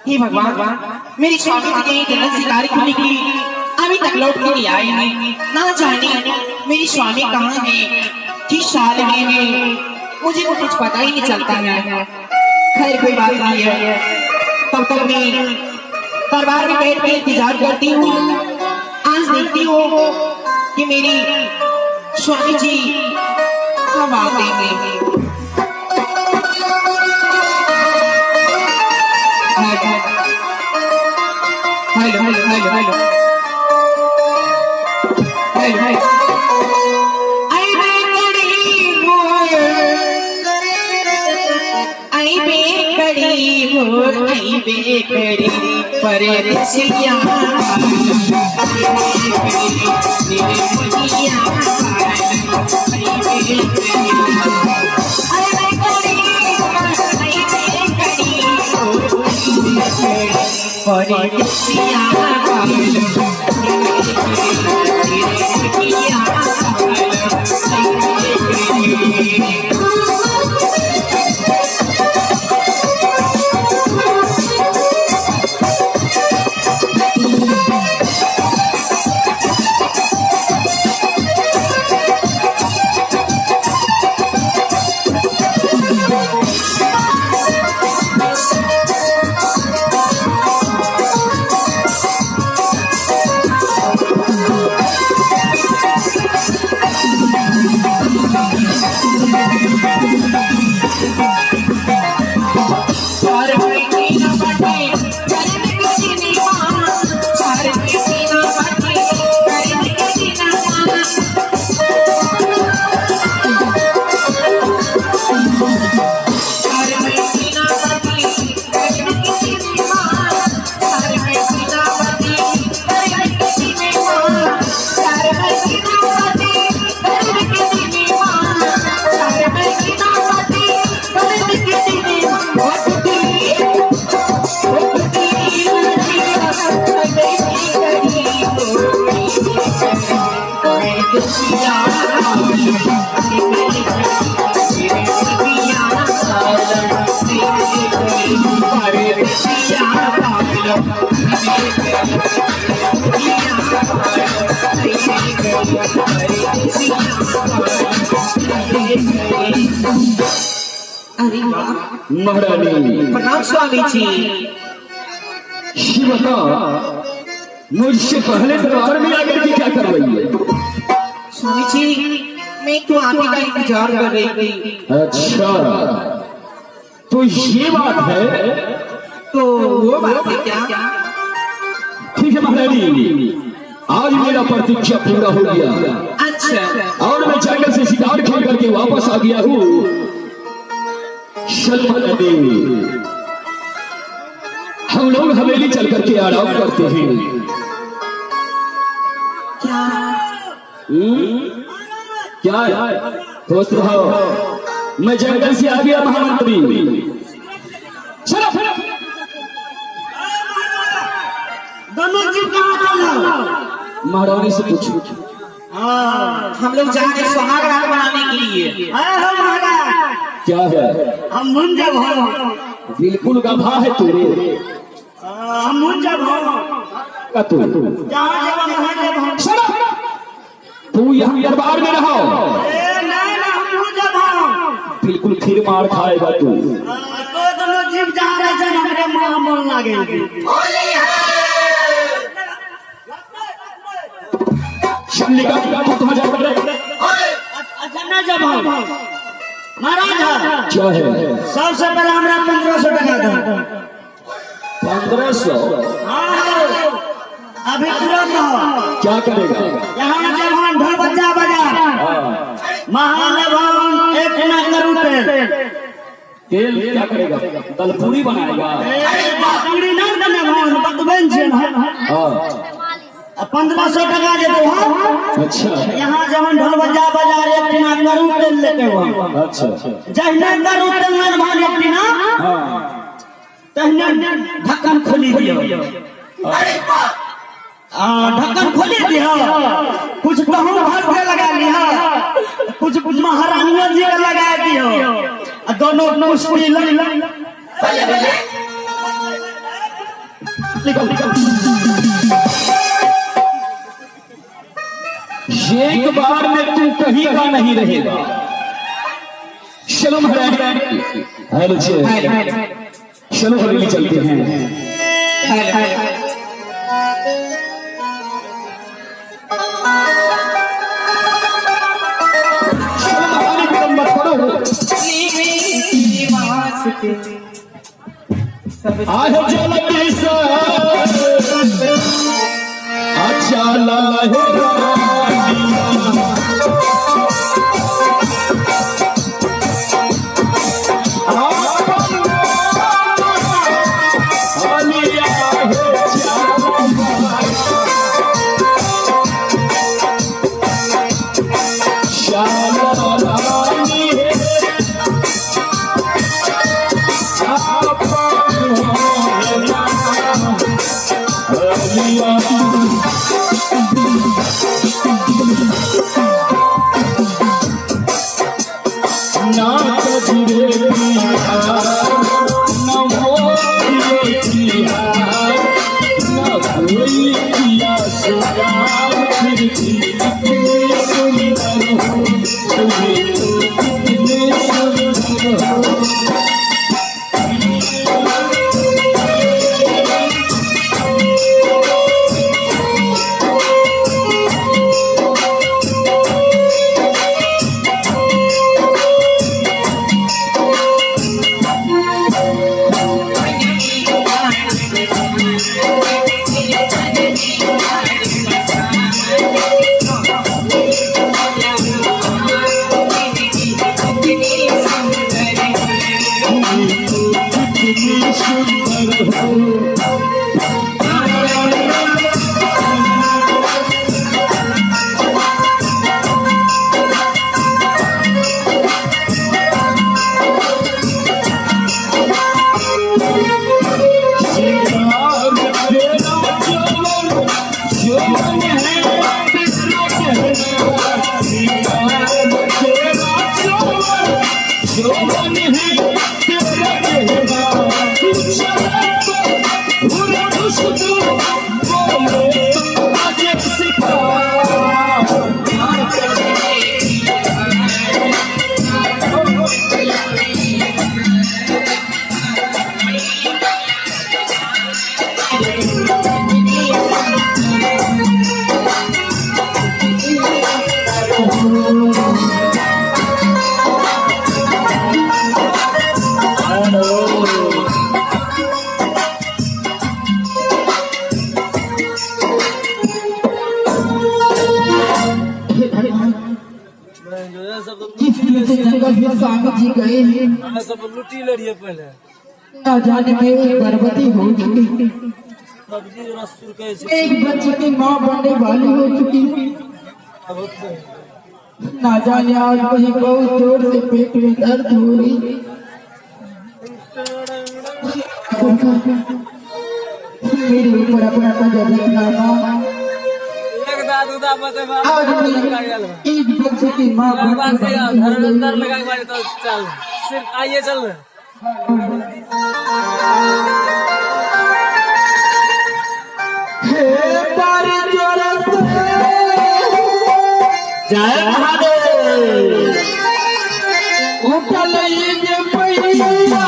हे भगवान, मेरी स्वामी जी कहीं जंगल शिकार क्यों निकली, अभी तक लौट के नहीं आए हैं। ना जाने मेरी स्वामी कहाँ है, किस साल में है, मुझे तो कुछ पता ही नहीं चलता है। खैर कोई बात नहीं है, तब तक मैं दरबार में बैठ के इंतजार करती हूँ। आज देखती हूँ कि मेरी स्वामी जी कब आते हैं। Hello hello hello hello hello hello. आई बेकड़ी हो, आई बेकड़ी हो, आई बेकड़ी परदेसिया, परदेसिया। अरे वाह, महारानी प्रणाम स्वामी जी। ये बता, मुझसे पहले दरबार में आकर के क्या कर रही है? स्वामी जी, मैं तो आप ही का इंतजार कर रही थी। अच्छा, तो ये बात है। तो वो बात है क्या? ठीक है महारानी, आज मेरा प्रतीक्षा पूरा हो गया। अच्छा। और मैं जंगल से शिकार खेल करके वापस आ गया हूँ। चल महारानी, हम लोग हवेली चल करके आराम करते हैं। क्या? क्या है? दोस्त रहो, मैं जंगल से आ गया महामंत्री। चलो दोनों जी कहाँ चलो? महारानी से पूछो। हाँ हम लोग जा रहे हैं सुहाग रात मनाने के लिए। अरे हो महाराज, क्या है? हम मुंजब हो। बिल्कुल गधा है तू रे। हम मुंजब हो। का तू जहाँ जब वहाँ जब हम। तू यहाँ दरबार में रहो। ए नहीं ना, हम मुंजब हो। बिल्कुल खीर मार खाएगा तू। तो दोनों जीव जहाँ रहे छन, हमरे माँ मन लागे। चल निकल, तू कहाँ जा रहा है? अच्छा न जब हम महाराज, क्या है? सबसे पहले हमरा 1500 टका दो। 1500? हाँ, अभी तुरंत हो। क्या करेगा? यहाँ जब हम ढोल बजा बजा महानभवन एक ना करू तेल। तेल क्या करेगा? दलपूरी बनाएगा। पूरी ना बने भवन बतबन छे। हाँ 1500 टका दे दो। अच्छा। यहाँ जब हम ढोल बजा बजा एक टीना करू तेल लेते हो। अच्छा। जहने करू तेल मन भान एक टीना, हाँ तहने ढक्कन खोली दियो। ढक्कन खोली दियो, कुछ कहूँ भर के लगा लिया, कुछ महारानियों जी के लगा दियो, दोनों कुश्ती लग। निकल निकल। एक बार में तू कहीं का नहीं रहेगा। चलो महाराज, हेलो चलो हवेली चलते हैं। चलो महारानी, विलंब मत करो। आहे जलती से अच्छा लहे स्वामी जी गए हैं, सब लुटी ले रही पहले ना जाने में एक गर्भवती हो चुकी, सब्जी रस एक बच्चे की माँ बनने वाली हो चुकी, ना जाने आज मुझे बहुत जोर से पेट में दर्द हो रही। मेरे ऊपर अपना नजर रखना माँ। आज एक बच्चे की माँ धर्मेंद्र लगा के तो चल सिर्फ आइए चल रहे। जय महादेव। उठल जे पैया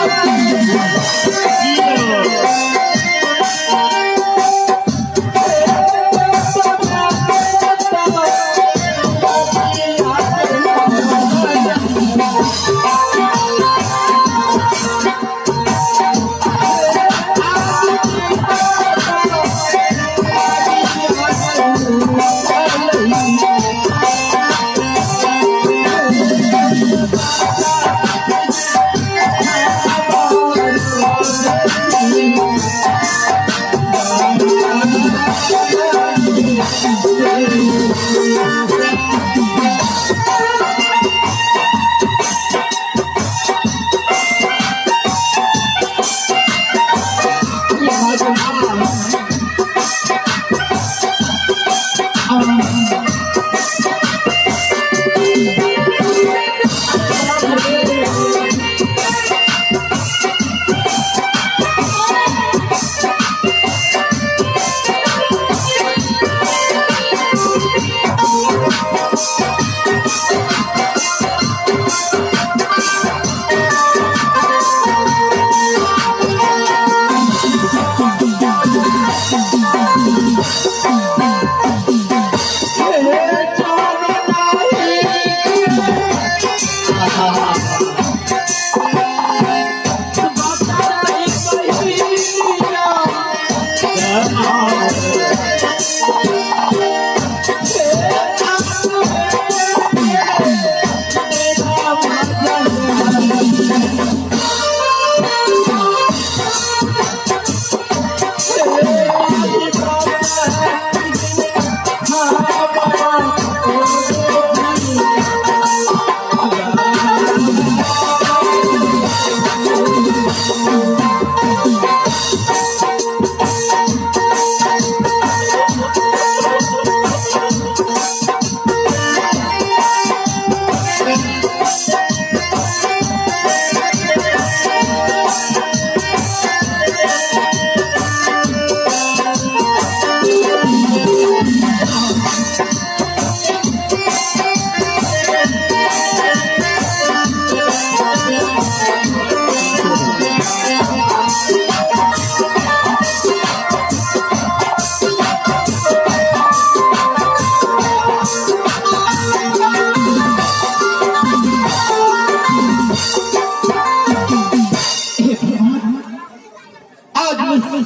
आज मैं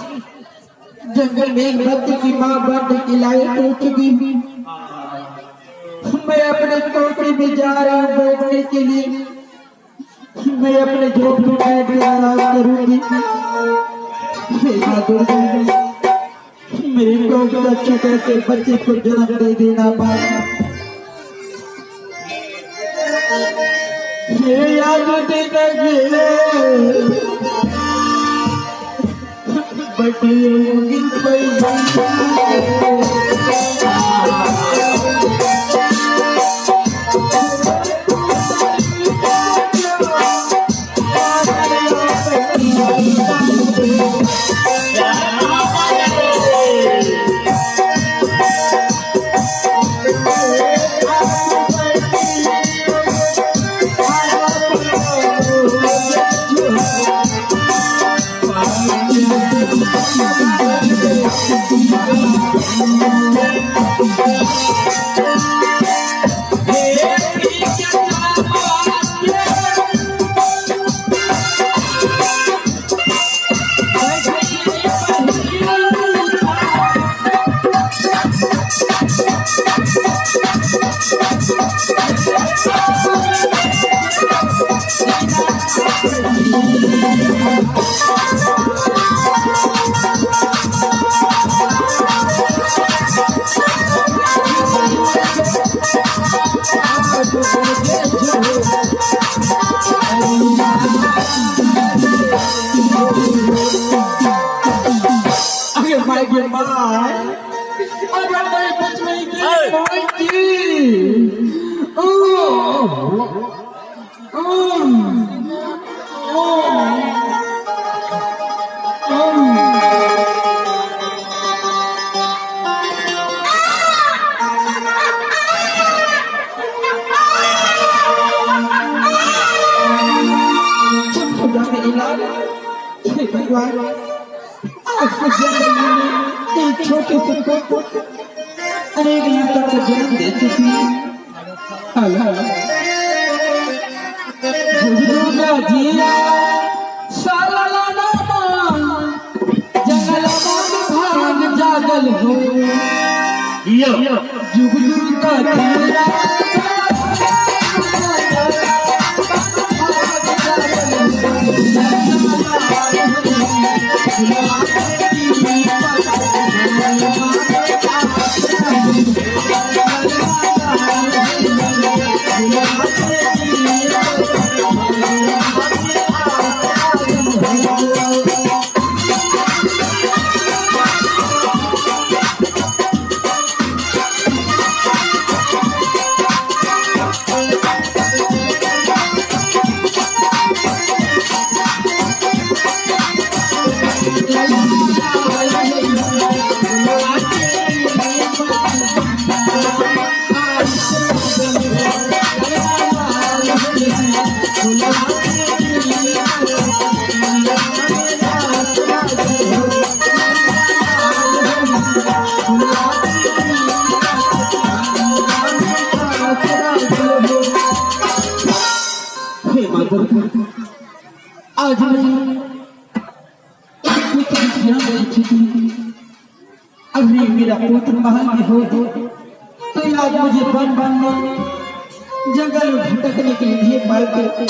जंगल में एक भक्त की माँ बनने की लायक हो चुकी हूँ। मैं अपने टोकरी में जा रहा हूँ बैठने के लिए। मैं अपने झोपड़ी में बैठ के आराम करूंगी। हे माँ दुर्गा, मेरे को अच्छा करके बच्चे को जन्म दे देना माँ। हे याद देना अरे माय गे my, अरे मैं बच नहीं गई माय की। ओ ओ ओ खुदा मेरी लाल, हे भगवान, आपको जन्म में एक छोटे से को अनेक माता को जन्म दे चुकी है। दुर्गा जिया साला लाना जंगल भाग जागल हो जुग दुर्गा जिया La आज मैं एक पुत्र की ध्यान रखी थी। अगर ये मेरा पुत्र महल में हो तो आज मुझे वन वन में जंगल में भटकने के लिए पड़ते।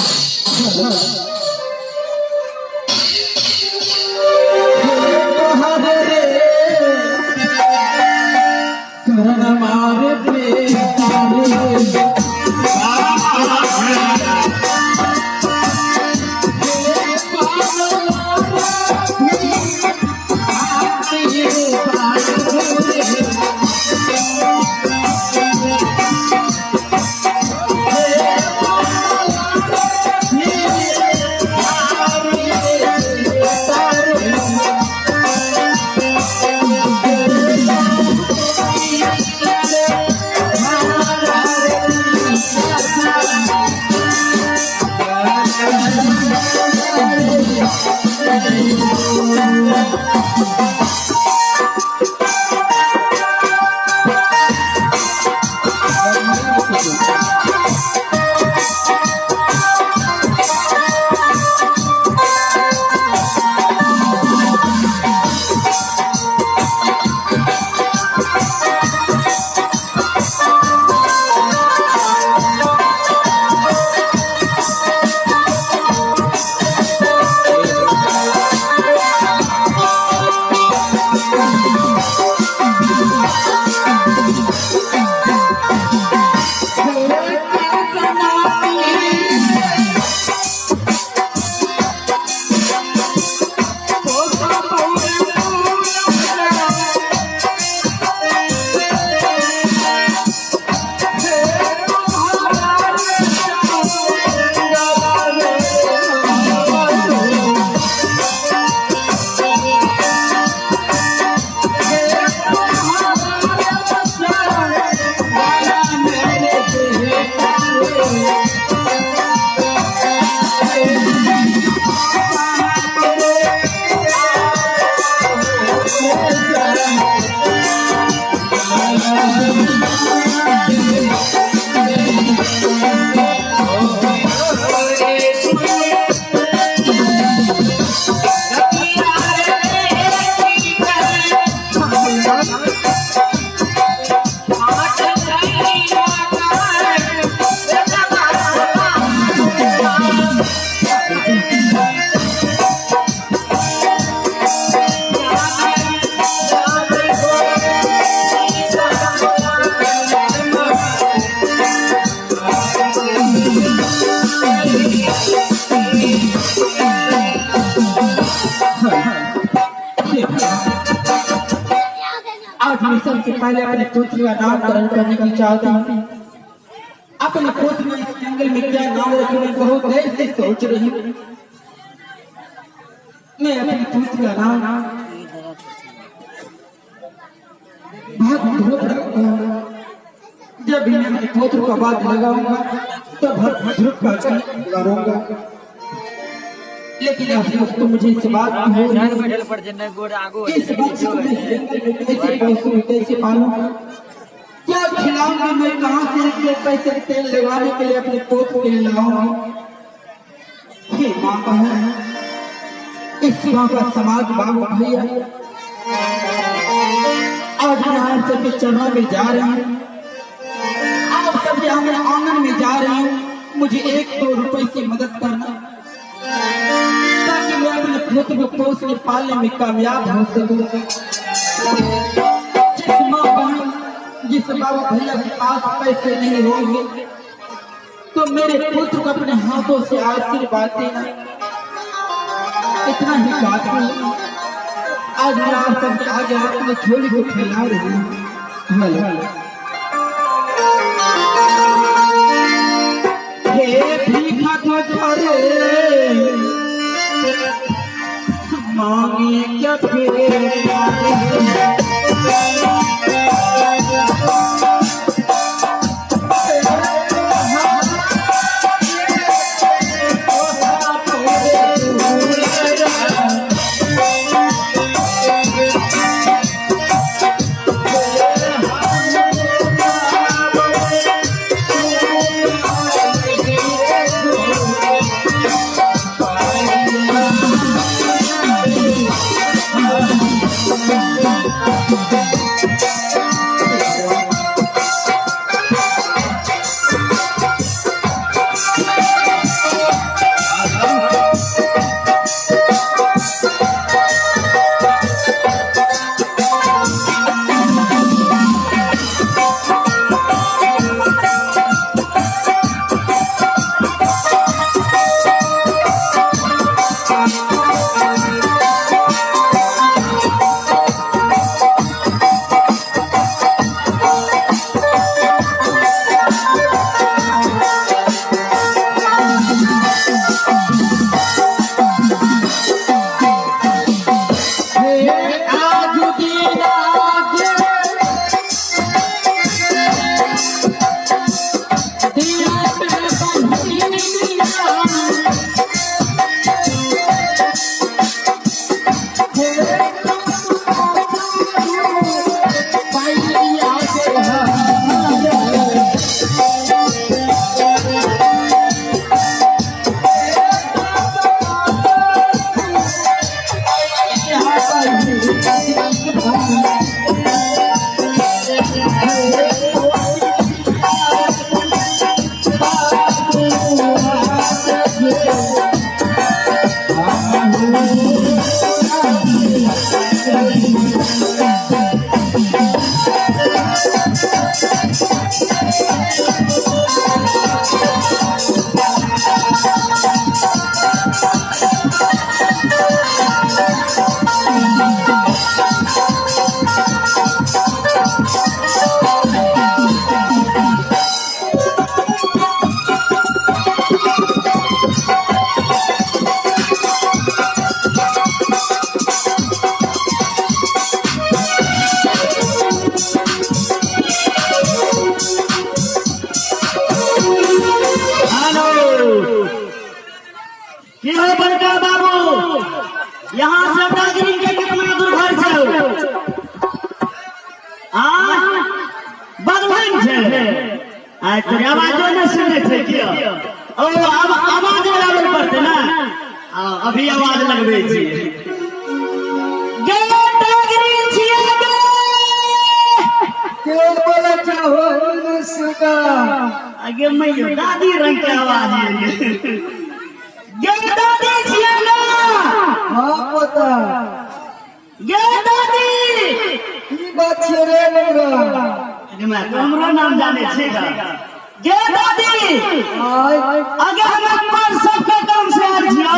आज मैं सबसे पहले अपने पुत्र का नामकरण करने की चाहता हूँ। अपने पुत्र में इस जंगल में क्या नाम रखूं, मैं बहुत देर से सोच रही हूँ। मैं अपने पुत्र का नाम भाग रखूंगा। जब भी मैं अपने पुत्र का बाद लगाऊंगा तो भक्त ध्रुव का करूंगा। लेकिन अफसोस तो मुझे इस बात की हो रही है इस बच्चे को मैं जंगल में कैसे पोसूं, कैसे पालूं, क्या खिलाऊंगा, मैं कहाँ से इतने पैसे तेल लगाने के लिए अपने पुत्र के लिए लाऊंगा। हे माँ बहन, इस गाँव का समाज बाबू भैया, आज मैं आप सबके चरणों में जा रही हूँ, आप सबके आंगन में जा रही हूँ। मुझे 1-2 रुपए से मदद करना ताकि मैं अपने पुत्र को पोसने पालने में कामयाब हो सकूं। जिस माँ बहन, जिस बाबा भैया के पास पैसे नहीं होंगे तो मेरे पुत्र को अपने हाथों से आशीर्वाद देना, इतना ही काफी है। आज मैं आप सबके आगे अपने झोली को फैला रही हूँ। हे भीखा तो मांगे क्या फिर Bye. की हो बड़का बाबू, यहाँ से नागरिक के कितना दूर घर छै? आ बगलन छै। आइ तोरे आवाजो नहि सुनै छै कियो। ओ अब आवाज लगाबै पड़तै ना, अभी आवाज लगबै छी। गे नागरिक छियै गे। के बोले चाहो सुगा? आगे मैयो दादी रंग के आवाज ये। गे दादी छियै ना? हाँ पोता। गे दादी। की बात छियै रे बबुआ? अगे मैं तो हमरो नाम जाने छी गा। गे दादी। आय। आगे हम पर सबके काम से आयल छियौ।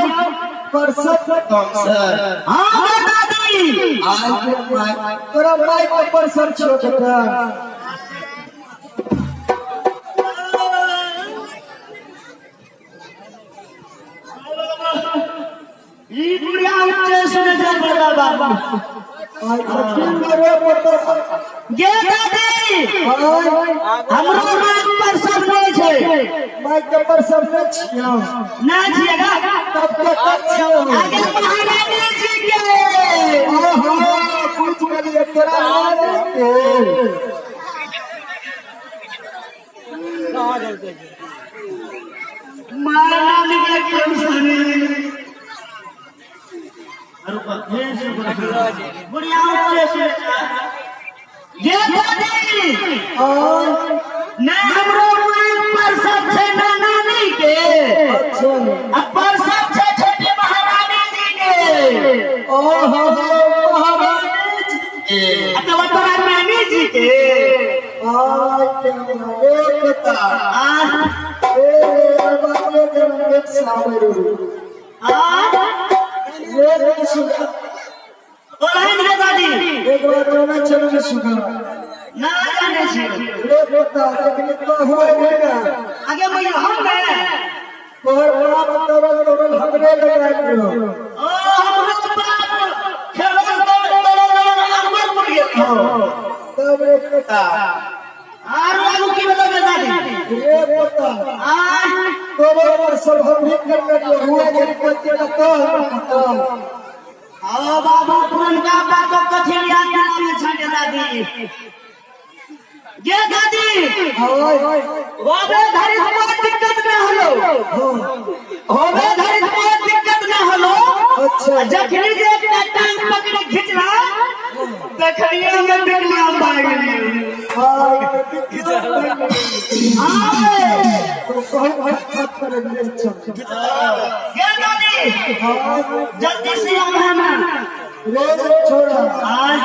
पर सब काम सर। हाँ गे दादी। आय गे my, तोरा माय के पर सब छियौ बेटा। ई बुढ़िया उच्च सुने छै बड़का बाबू। आय की रे पोता? गे दादी। आय। हमरो माय पर सब नहि छै। माय के पर सब नहि छियौ। नहि छियै गा। तब के कब छियौ? आगे महारानी जी के। आहा, बुझ गेलियै तोरा नानी के। महारानी के कम सुनी। बुढ़िया उच्च सुने छै। गे दादी। आय। नहि हमरो माय पर सब छै ना नानी के। अच्छा। आ पर सब छै छोटी महारानी जी के। ओहो महारानी जी के। आ तो तोरा नानी जी के। आय के रे बेटा। आ ए रे बाबू के रंग सावर। आ ये रे सुगा। बोलहिन रे दादी। एक बार रोना चलो रे सुगा। ना जाने छी। रे बेटा जखनी तो होय रे ना। आगे मैया हम ने। तोहर बाप तोरल तोरल हमरे लगायल रहो। ओ हमरो बाप खेलल तोरल तोरल अकबरपुर गेल। तब रे बेटा। आर आगू की बतबै दादी? रे बेटा। आ तोरे पर सब हम भी करने के हुआ मेरी कच्चे का तो ओ बाबू पुरनका बात कथी याद दिलावे छे दादी? गे दादी। आय। होबे धरि बहुत दिक्कत न होलो। होबे धरि बहुत दिक्कत न होलो। अच्छा। जखनी जे एकटा टांग पकड़े खिंचला देखलिए हम बिकलाम भए गेलिए। हाँ। हाँ बे। तो बहुत खत करे चल। गे दादी, जल्दी से आना ना। रे छोड़ा। आज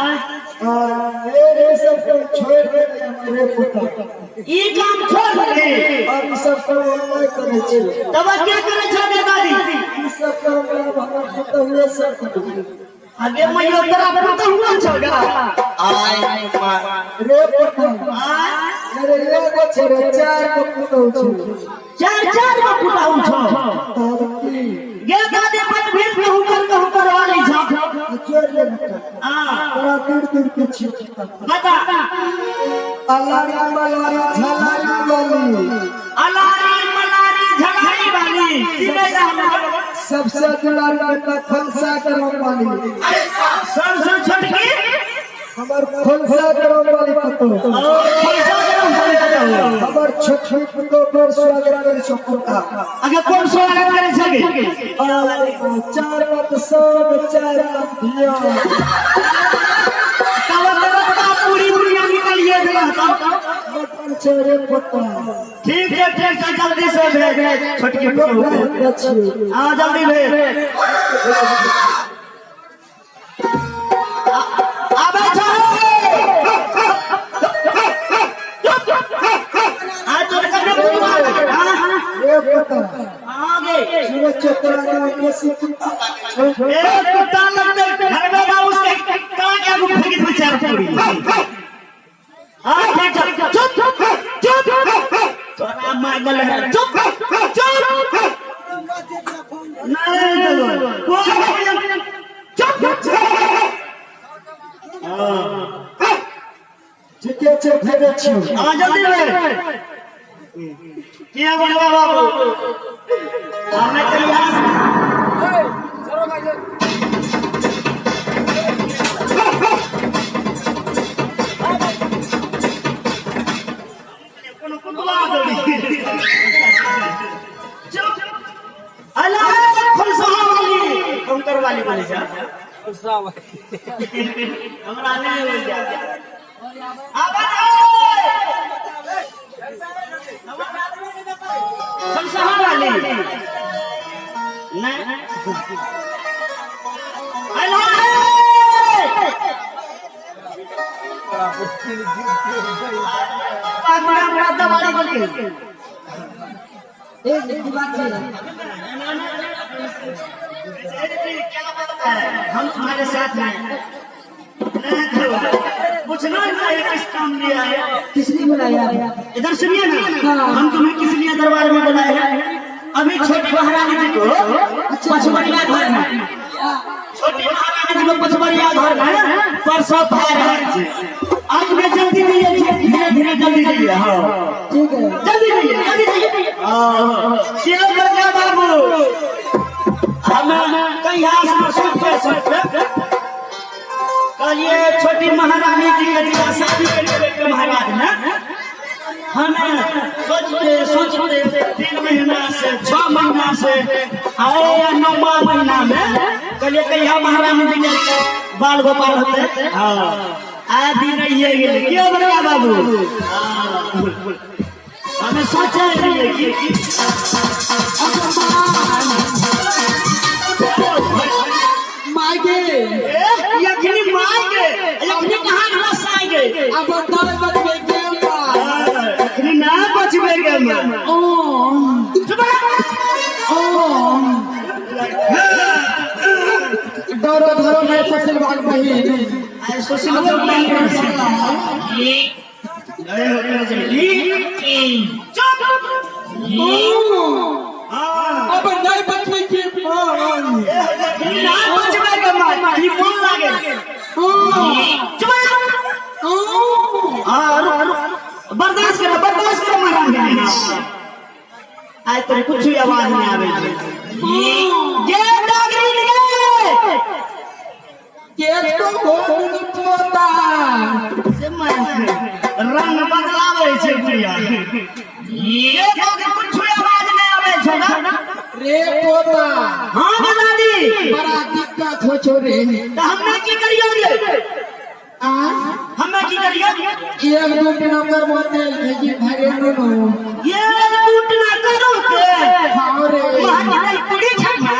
रे रे सब छोड़ दे रे पुता। ई काम छोड़ दे। और ई सब काम हम नहीं करे छी। तब क्या करे छो गे दादी? ई सब काम हमर पुता हुए सब करे। अगे मैयो तोरा पुता हुआ छो गा। आय माँ। रे पुता। आय अरे एगो छे रे चार गो पुतहु छे। चार चार गो पुतहु छो। तब की गे दादी बट भीड़ कहूं कर कहूं करवा ली छो। छोड़ दे बेटा। हां बड़ा दूर दूर के छी। बता। अलारी मलारी झलारी वाली। अलारी मलारी झलारी वाली। तीने का हम सबसे दुलारी बेटा फलसा करम वाली। सबसे छोटकी हमर फलसा करम वाली पुतहु। और फलसा करम वाली पुतहु। हमर छोटकी पुतहु पर स्वागत करे छो पुता। अगे कौन स्वागत करे छगे? चार मत सब चार मत धिया। तब तब पूरी दुनिया निकलिए देला मटन छे पुता। ठीक है ठीक है जल्दी से भेज छोटकी पुतहु को। हां जल्दी भेज। आबे छो। आ तो कने पुतवा। हां रे पुता। आगे सूरज चतरा नाम बेसी कुत्ता। ए कुत्ता लगते घर में बाबू से का के आगू फेंकी दे चार पूरी। हां ठीक है चुप चुप तोरा मार गल है चुप चुप नहीं तो कोई चुप। हां ठीके छे भेजै छियौ। हां जल्दी भेज। किया बनवा बाबू हमें कलियास कोनो कुतवा दड़ी। चुप अला फलसहा वाली कंकर वाली बोले जा फलसा वाली। हमरा नहीं बोल जा। आबा फलसहा वाली नहीं अला पागड़ा बड़ा दवाड़ी बोल के एक दिमाग से हम तुम्हारे साथ हैं। पूछना नहीं किस काम लिया है। किस लिए बुलाया? इधर सुनिए ना, हम तुम्हें किस लिए दरबार में बुलाए हैं? अभी छोटी महारानी जी को पचमरिया घर में, छोटी महारानी जी को पचमरिया घर में परसों भाई रहे। आज मैं जल्दी दीजिए, धीरे धीरे जल्दी दीजिए। हाँ ठीक है जल्दी दीजिए, जल्दी दीजिए। हाँ क्या बजा बाबू, हम कहीं में सोचते सोचते कहिए छोटी महारानी जी के जीवा शादी करके महाराज ने हमें सोचते सोचते 3 महीना से 6 महीना से आए या 9वां महीना में कहिए कहिया महारानी जी के बाल गोपाल होते। हाँ आए दिन ये गेले क्यों बड़ा बाबू। हमें सोचे रहिए कि मायके यखनी मायके यखनी कहाँ घास आएंगे अब दर बचबे के बा यखनी ना बचबे के मां। ओ ओ डरो धरो नहीं सोशल बाग बहिन आए सोशल बाग चुप। अब नहीं बचबे के यखनी ना बचबे के मां ई मन लागे। चुप। हां बर्दाश्त करो, बर्दाश्त करो महाराज। आज तो कुछ भी आवाज नहीं आवे। ये डागरी निकले के तो घोड़ पोता से रंग बदलावे छे बुढ़िया। ये डागरी कुछ भी आवाज नहीं आवे छे ना रे पोता। हां बता दी बड़ा दिक्कत हो छो रे। तो हमने की करियो रे? आ एक दो टिना कर बोलते भेजी भरे नो ये टूटना करो के हाँ रे महाराज कुड़ी छमा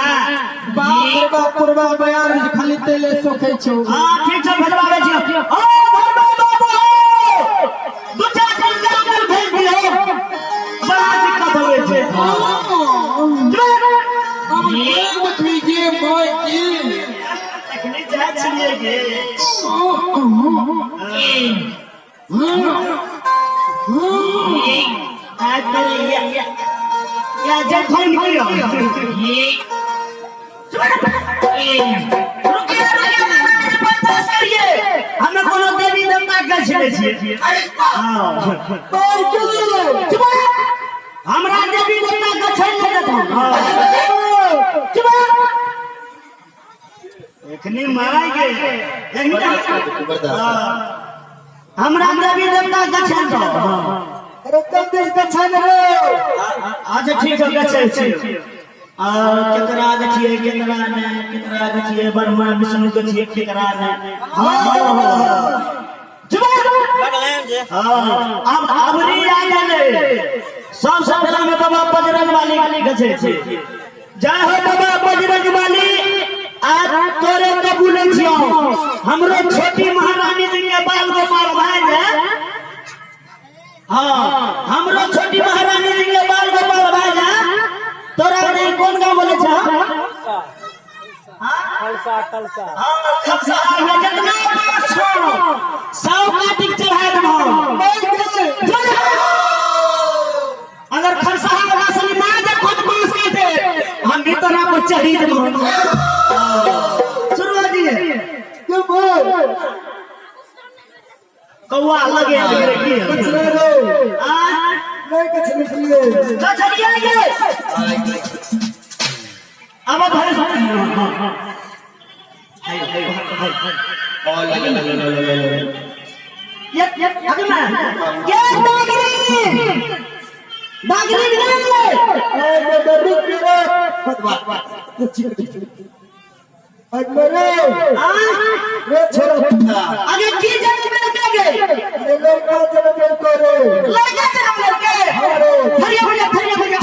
बाप रे बाप पुरबा बयार खाली तेले सोखे छो। हां ठीक छै भेजवावे छी। ओ धर्म बाबू दू चार दिन कर भेज दियो बड़ा दिक्कत होवे छै। अब एक मछली के माय की अखनी जाइ छियै गे। आज कल या जे फोन करियो रुकिए रुकिए बर्दाश्त करिए हमें कोनो देवी देवता के छले छियै। हां पर क्यों चुप हमरा देवी देवता के छै ने देता। चुप एखनी माय गे एखनी हमरा देवी देवता के छै तो। अरे कम देश का छन रे। अच्छा ठीक है गछै छी। आ केकरा गछिए केकरा ने केकरा गछिए ब्रह्मा विष्णु गछिए केकरा ने। हां चुप हां अब अबरी आ गेलै। सबसे पहला में बाबा बजरंग वाली गछै छी। जय हो बाबा बजरंग वाली आज तोरे कबूल छियो। हमरो छोटी महारानी जी के बाल गोपाल भाई है। हाँ हमरो छोटी महारानी जी के बाल गोपाल भाई है। तोरा नहीं कौन गांव बोले छा? खलसा खलसा। हाँ खलसा में जितना पास छो 100 काटिक चढ़ाए देबो। अगर खलसा वाला सनी ना जे खुद पास काटे हम भी तोरा पर चढ़ी देबो। शुरू हो जी क्यों बोल कौआ लगे रे की कुछ नहीं रे आ नहीं कुछ निकलिए गछड़िया गे अब भरे हाय हाय हाय और लगे लगे लगे लगे ये अगमा ये दागरी दागरी निकले अरे रुक रे अरे आ रे छोरा अगे की जन्म मिलके गे अरे लड़का जन्म मिलको रे लड़का जन्म मिलके थरिया भैया थरिया भैया।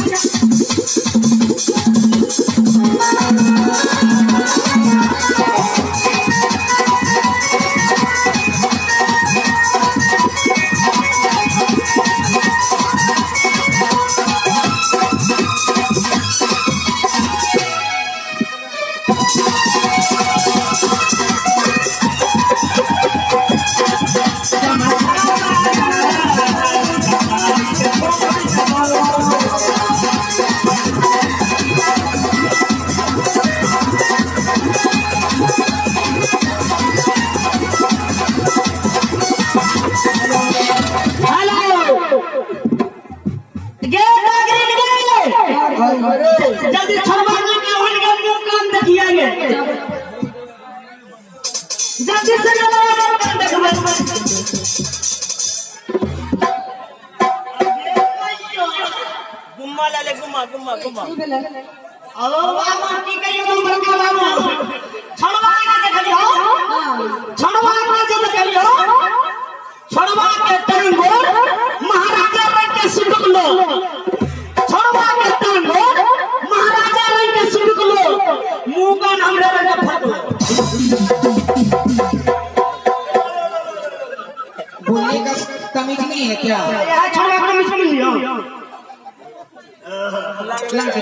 हेलो गे दागरी निकले जल्दी छोड़वा के होन के मुंह कान देखिए जल्दी से मुंह कान देखबे। गुम्मा ले ले गुम्मा गुम्मा गुम्मा। ओ बाबू की कहियो तुम बड़का बाबू छोड़वा के देखलियो छोड़वा के देखलियो छोड़वा के टंगो महाराजा रंग के सुटकलो छोड़वा के टंगो महाराजा रंग के सुटकलो मुंह कान हमरे रंग के फटलो। बोलने का तमीज नहीं है क्या? यह छोड़वा के मिस मिलियो लग